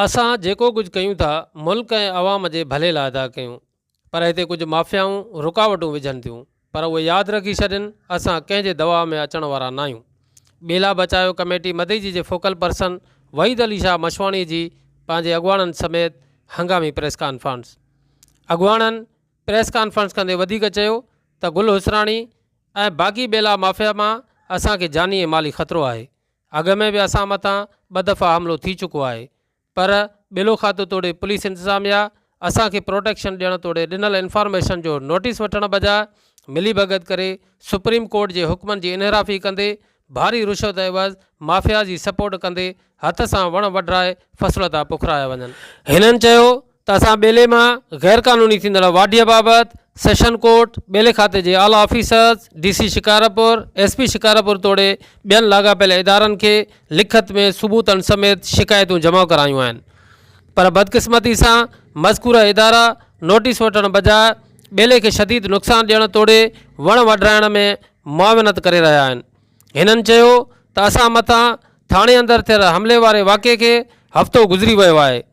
اسان جيڪو ڪجهه ڪيون ٿا ملڪ ۽ عوام جي ڀلي لاء ٿا ڪيون پر هتي ڪجهه مافيائون رڪاوٽون وجهن ٿيون پر اهي ياد رکي ڇڏين اسان ڪنهن جي دٻاء ۾ اچڻ وارا ناهيون. ٻيلا بچايو ڪميٽي مدئجي جي فوڪل پرسن وحيد علي شاهه مشواڻي جي پنهنجي اڳواڻن سميت هنگامي پريس ڪانفرنس. اڳواڻن پريس ڪانفرنس ڪندي وڌيڪ چيو ته گل حسراڻي ۽ باقي ٻيلا مافيا مان اسان کي جاني ۽ مالي خطرو آهي اڳ ۾ به اسان مٿان ٻه دفعا حملو ٿي چڪو آهي پر ٻيلو کاتو توڙي پوليس انتظاميا اسان کي پروٽيڪشن ڏيڻ توڙي ڏنل انفارميشن جو نوٽيس وٺڻ بجاء ملي ڀڳت ڪري سپريم ڪورٽ جي حڪمن جي انحرافي ڪندي ڀاري رشوت عيوض مافيا جي سپورٽ ڪندي هٿ سان وڻ وڍرائي فصل ٿا پکرايا وڃن. هنن چيو ته اسان ٻيلي مان غيرقانوني ٿيندڙ واڍيء بابت سيشن ڪورٽ، ٻيلي کاتي جي اعليٰ officers, D C Shikarpur, S P Shikarpur توڙي ٻين لاڳاپيل ادارن کي لکت ۾ ثبوتن سميت شڪايتون جمع ڪرايون آهن پر بدقسمتي سان مذڪوره ادارا نوٽيس وٺڻ بجاء ٻيلي کي شديد نقصان ڏيڻ توڙي وڻ وڍرائڻ ۾ معاونت ڪري رهيا آهن. هنن چيو ته اسان مٿان ٿاڻي اندر ٿيل حملي واري واقعي کي هفتو گذري ويو آهي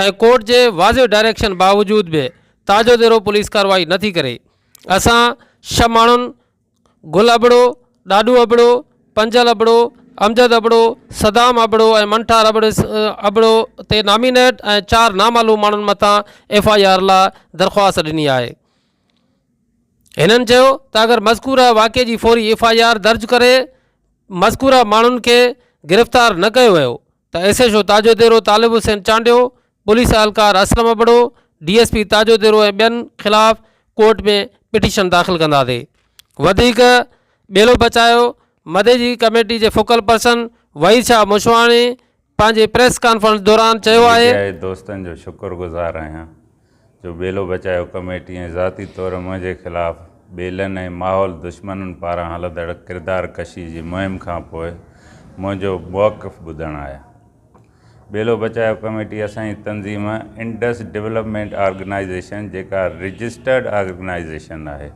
۽ ڪورٽ جي واضح ڊائريڪشن باوجود به تاجو ديرو پوليس ڪارروائي نه ٿي ڪري اسان ڇهه ماڻهن گل ابڙو، ڏاڏو ابڙو، پنجل ابڙو، امجد ابڙو، صدام ابڙو ۽ منٺار ابڙو تي نامينيٽ ۽ چار نامعلوم ماڻهن مٿان ايف I R لاء درخواست ڏني آهي. هنن چيو ته اگر مذڪوره واقعي جي فوري ايف I R درج ڪري مذڪوره ماڻهن کي گرفتار نه ڪيو ويو ته S H O Tajo Dero Talib Hussain Chandio, police اهلڪار Aslam Abro, D S P Tajo Dero ۽ ٻين خلاف ڪورٽ ۾ پٽيشن داخل ڪنداسين. وڌيڪ ٻيلو بچايو مدي جي ڪميٽي جي فوڪل پرسن وحيد شاهه مشواڻي پنهنجي پريس ڪانفرنس دوران چيو آهي. ميڊيا جي دوستن جو شڪر گذار آهيان جو ٻيلو بچايو ڪميٽي ۽ ذاتي طور منهنجي خلاف ٻيلن ۽ ماحول دشمنن پاران هلندڙ ڪردار ڪشي جي مهم کان پوء منهنجو موقف ٻڌڻ آيا. ٻيلو بچايو ڪميٽي اسان جي تنظيم انڊس ڊولپمينٽ آرگنائيزيشن جيڪا رجسٽرڊ آرگنائيزيشن آهي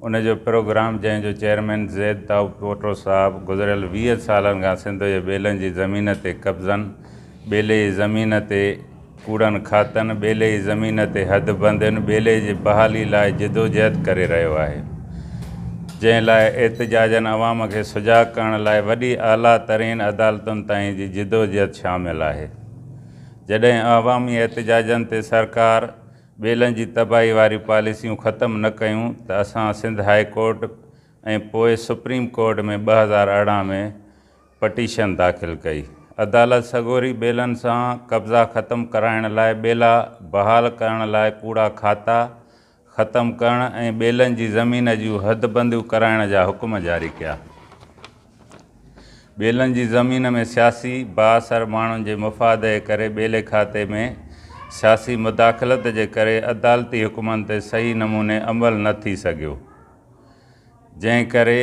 ان جو پروگرام جنهن جو چيئرمين زيد دائودپوٽو صاحب گذريل 20 سالن کان سنڌ جي ٻيلن جي زمين تي قبضن، ٻيلي جي زمين تي ڪوڙن کاتن، ٻيلي جي زمين تي حد بندين، ٻيلي جي بحالي لاء جدوجهد ڪري رهيو آهي. جنهن لاء احتجاجن عوام کي سجاڳ ڪرڻ لاء وڏي اعليٰ ترين عدالتن تائين جي جدوجهد شامل آهي. جڏهن عوامي احتجاجن تي سرڪار ٻيلن جي تباهي واريون پاليسيون ختم نه ڪيون ته اسان سنڌ هاء ڪورٽ ۽ پوء سپريم ڪورٽ ۾ 2018 ۾ پٽيشن داخل ڪئي. عدالت سڳوري ٻيلن سان قبضا ختم ڪرائڻ لاء ٻيلا بحال ڪرڻ لاء ڪوڙا کاتا ختم ڪرڻ ۽ ٻيلن جي زمين جون حدبنديون ڪرائڻ جا حڪم جاري ڪيا. ٻيلن جي زمين ۾ سياسي بااثر ماڻهن جي مفاد جي ڪري ٻيلي کاتي ۾ سياسي مداخلت جي ڪري عدالتي حڪمن تي صحيح نموني عمل نه ٿي سگهيو جنهن ڪري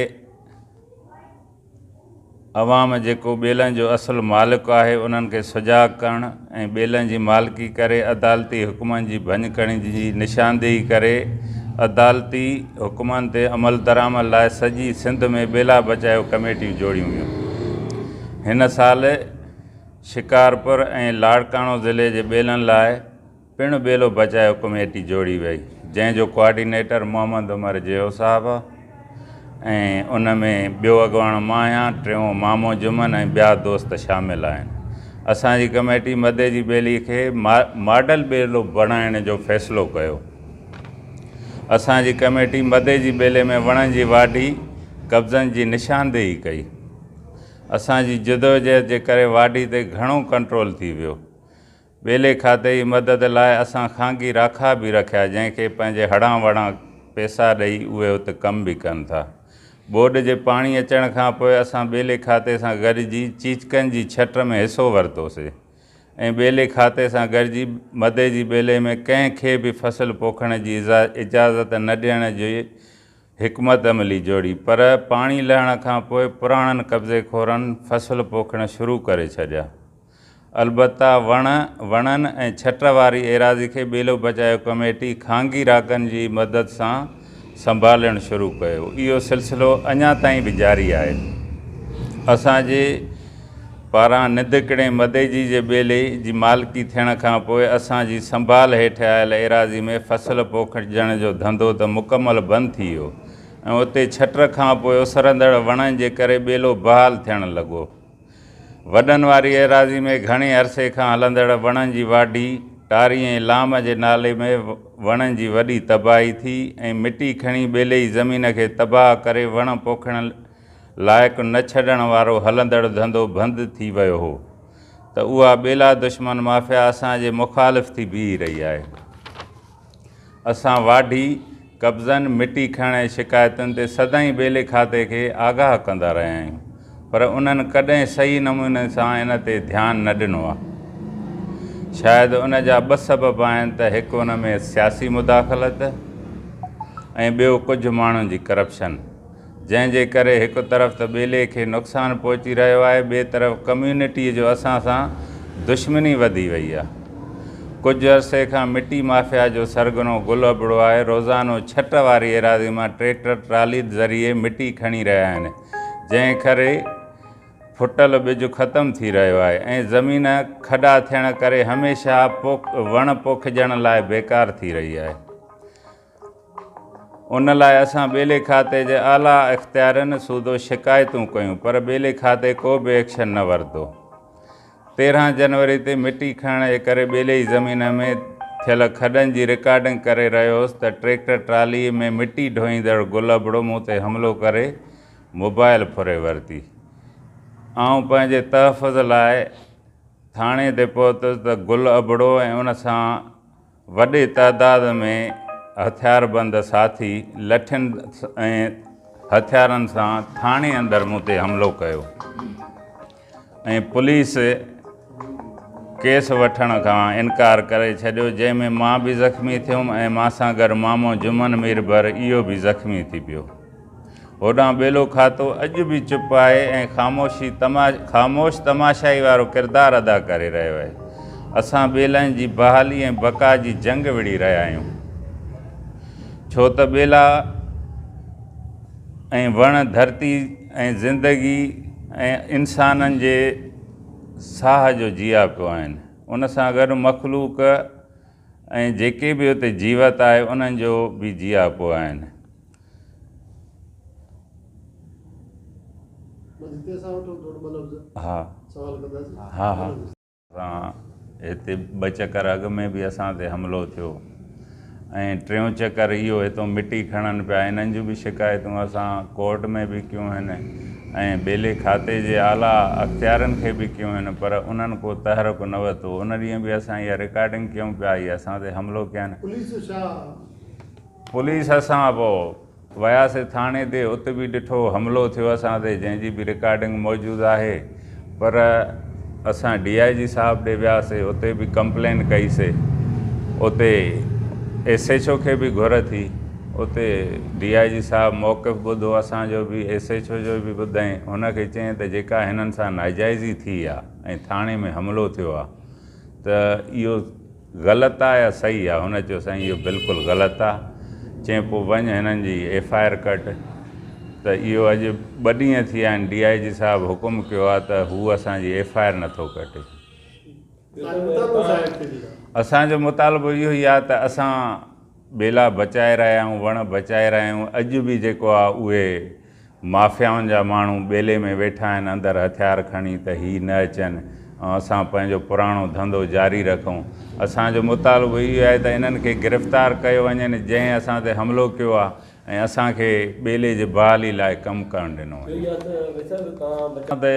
عوام جيڪو ٻيلن جو اصل مالڪ آهي انهن کي سجاڳ ڪرڻ ۽ ٻيلن جي مالڪي ڪري عدالتي حڪمن جي ڀڃڪڙي جي نشاندهي ڪري عدالتي حڪمن تي عملدرآمد لاء سڄي سنڌ ۾ ٻيلا بچايو ڪميٽيون جوڙيون ويون. هن سال شڪارپور ۽ لاڙڪاڻو ضلعي جي ٻيلن لاء پڻ ٻيلو بچايو ڪميٽي جوڙي وئي، جنهن جو ڪوآرڊينيٽر محمد عمر جيهو صاحب ۽ ان ۾ ٻيو اڳواڻ مان آهيان، ٽيون مامو جمن ۽ ٻيا دوست شامل آهن. اسان جي ڪميٽي مدي جي ٻيلي کي ماڊل ٻيلو بڻائڻ جو فيصلو ڪيو. اسان جي ڪميٽي مدي جي ٻيلي ۾ وڻن جي واڍي قبضن جي نشاندهي ڪئي. اسان جي جدوجهد جي ڪري واڍي تي گهڻو ڪنٽرول ٿي ويو. ٻيلي کاتي جي مدد لاء اسان خانگي راکا به رکيا جنهن کي پنهنجي هڙان وڙان پئسا ڏئي اهي ات ڪم به ڪن ٿا. ٻوڏ جي پاڻي اچڻ کان پوء اسان ٻيلي کاتي سان گڏجي چيچڪن جي ڇٽ ۾ حصو ورتوسي ۽ ٻيلي کاتي سان گڏجي مدي جي ٻيلي ۾ ڪنهن کي به فصل پوکڻ جي اجازت نه ڏيڻ جي حڪمت عملي جوڙي پر پاڻي لهڻ کان پوء پراڻن قبضي خورن فصل پوکڻ شروع ڪري ڇڏيا. البته وڻ، وڻن ۽ ڇٽ واري ايراضي کي ٻيلو بچايو ڪميٽي خانگي راڪن جي مدد سان سنڀالڻ شروع ڪيو. اهو سلسلو اڃا تائين به جاري آهي. اسان جي. پاران نڌڪڙي مديجي جي ٻيلي جي مالڪي ٿيڻ کان پوء اسان جي سنڀال هيٺ آيل ايراضي ۾ فصل پوکجڻ جو ڌنڌو ته مڪمل بند ٿي ويو ۽ اتي ڇٽر کان پوء اسرندڙ وڻن جي ڪري ٻيلو بحال ٿيڻ لڳو. وڏن واري ايراضي ۾ گهڻي عرصي کان هلندڙ وڻن جي واڍي، ٽاري ۽ لام جي نالي ۾ وڻن جي وڏي تباهي ٿي ۽ مٽي کڻي ٻيلي جي زمين کي تباهه ڪري وڻ پوکڻ لائق نه ڇڏڻ وارو هلندڙ ڌنڌو بند ٿي ويو هو ته اها ٻيلا دشمن مافيا اسان جي مخالف ٿي بيهي رهي آهي. اسان واڍي، قبضن، مٽي کڻڻ ۽ شڪايتن تي سدائين ٻيلي کاتي کي آگاهه ڪندا رهيا آهيون پر انهن ڪڏهن صحيح نموني سان ان تي ڌيان نه ڏنو آهي. شايد ان جا ٻه سبب آهن ته هڪ ان ۾ سياسي مداخلت ۽ ٻيو ڪجهه ماڻهن جي ڪرپشن. جنهن جي ڪري هڪ طرف ته ٻيلي کي نقصان پهچي رهيو آهي ٻئي طرف ڪميونٽيء جو اسان سان دشمني وڌي وئي آهي. ڪجهه عرصي کان مٽي مافيا جو سرغنو گل ابڙو آهي روزانو ڇٽ واري ايراضي مان ٽريڪٽر ٽرالي ذريعي مٽي کڻي رهيا آهن جنهن ڪري ڦٽل ٻج ختم ٿي رهيو آهي ۽ زمين کڏا ٿيڻ ڪري هميشه وڻ پوکجڻ لاء بيڪار ٿي رهي آهي. ان لاء اسان ٻيلي کاتي جي اعليٰ اختيارين سوڌو شڪايتون ڪيون پر ٻيلي کاتي ڪو به ايڪشن نه ورتو. 13 جنوري تي مٽي کڻڻ جي ڪري ٻيلي جي زمين ۾ ٿيل کڏن جي رڪارڊنگ ڪري رهيو هوس ته ٽريڪٽر ٽرالي ۾ مٽي ڍوئيندڙ گل ابڙو مون تي حملو ڪري موبائل ڦري ورتي. آئون پنهنجي تحفظ لاء ٿاڻي تي پهتس ته گل ابڙو ۽ ان سان وڏي تعداد ۾ هٿياربند ساٿي لٺين ۽ هٿيارن سان ٿاڻي اندر مون تي حملو ڪيو ۽ پوليس ڪيس وٺڻ کان انڪار ڪري ڇڏيو جنهن ۾ مان به زخمي ٿيم ۽ مان سان گڏ مامو جمن ميربحر اهو به زخمي ٿي پيو. هوڏانهن ٻيلو کاتو اڄ به چپ آهي ۽ خاموشي خاموش تماشائي وارو ڪردار ادا ڪري رهيو آهي. اسان ٻيلن جي بحالي ۽ بقا جي جنگ وڙهي رهيا آهيون. ڇو ته ٻيلا ۽ وڻ ڌرتي ۽ زندگي ۽ انسانن جي ساهه جو جياپو آهن. ان سان گڏ مخلوق ۽ جيڪي به اتي جيوت آهي انهن جو به جياپو آهن. ها ها ها هتي ٻه چڪر اڳ ۾ به اسان تي حملو ٿيو ۽ ٽيون چڪر اهو هتو مٽي کڻن پيا انهن جون به شڪايتون اسان ڪورٽ ۾ به ڪيون آهن ۽ ٻيلي کاتي جي اعليٰ اختيارن کي به ڪيون آهن پر انهن ڪو تحرڪ نه ورتو ان ڏينهن به اسان اها رڪارڊنگ ڪيون پيا اهي اسان تي حملو ڪين پوليس اسان پوء وياسي ٿاڻي تي ات به ڏٺو حملو ٿيو اسان تي جنهن جي به رڪارڊنگ موجود آهي پر اسان ڊي I جي صاحب ڏي وياسي اتي به ڪمپلين ڪئي سي اتي ايس ايڇ او کي به گهر ٿي اتي ڊي I جي صاحب موقف ٻڌو اسان جو به ايس ايڇ او جو به ٻڌائين هن کي چيائين ته جيڪا هنن سان ناجائزي ٿي آ ۽ ٿاڻي ۾ حملو ٿيو آ ته اهو غلط آ يا صحيح آ؟ هن چيو سائين اهو بلڪل غلط آ. چيائين پوء وڃ هنن جي ايف I R ڪٽ. ته اهو اڄ ٻه ڏينهن ٿي ويا آهن ڊي I جي صاحب حڪم ڪيو آ ته هو اسان جي ايف I R نٿو ڪٽي. اسان جو مطالبو اهو ئي آ ته اسان ٻيلا بچائي رهيا آهيون، وڻ بچائي رهيا آهيون، اڄ به جيڪو آ اهي مافيائن جا ماڻهو ٻيلي ۾ ويٺا آهن اندر هٿيار کڻي ته هي نه اچن ۽ اسان پنهنجو پراڻو ڌنڌو جاري رکون. اسان جو مطالبو اهو آهي ته انهن کي گرفتار ڪيو وڃن جنهن اسان تي حملو ڪيو آهي ۽ اسان کي ٻيلي جي بحالي لاء ڪم ڪرڻ ڏنو وڃي. اسان ته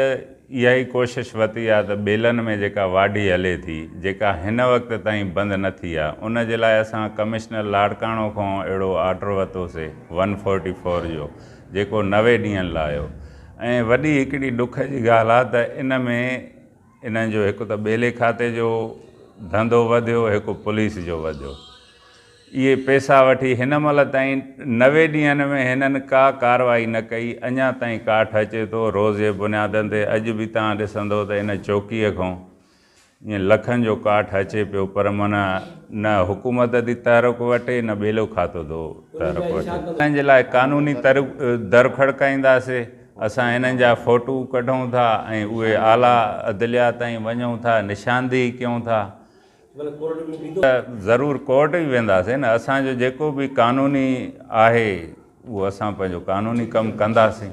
اها ئي ڪوشش ورتي آهي ته ٻيلن ۾ جيڪا واڍي هلي ٿي جيڪا هن وقت تائين بند نه ٿي آهي ان جي لاء اسان ڪمشنر لاڙڪاڻو کان اهڙو آرڊر ورتوسي ون فورٽي فور جو جيڪو 90 ڏينهن لاء هو ۽ وڏي هڪڙي ڏک جي ڳالهه آهي ته ان ۾ انهن جو هڪ ته ٻيلي کاتي جو ڌنڌو وڌيو هڪ پوليس جو وڌيو. اهي پئسا وٺي هن مهل تائين 90 ڏينهن ۾ هنن ڪا ڪارروائي نه ڪئي اڃا تائين ڪاٺ اچي ٿو روز جي بنيادن تي اڄ به توهان ڏسندو ته ان چوڪيء کان ائين لکن جو ڪاٺ اچي پيو پر معنيٰ نه حڪومت ٿي تحرڪ وٺي نه ٻيلو کاتو ٿو تحرڪ وٺي. انهن جي لاء قانوني در کڙڪائينداسي. اسان انهن جا فوٽو ڪڍون ٿا ۽ اهي اعليٰ عدليا تائين وڃون ٿا، نشاندهي ڪيون ٿا. ضرور ڪورٽ به وينداسين نه، اسان جو جيڪو به قانوني آهي اهو اسان پنهنجو قانوني ڪم ڪنداسين.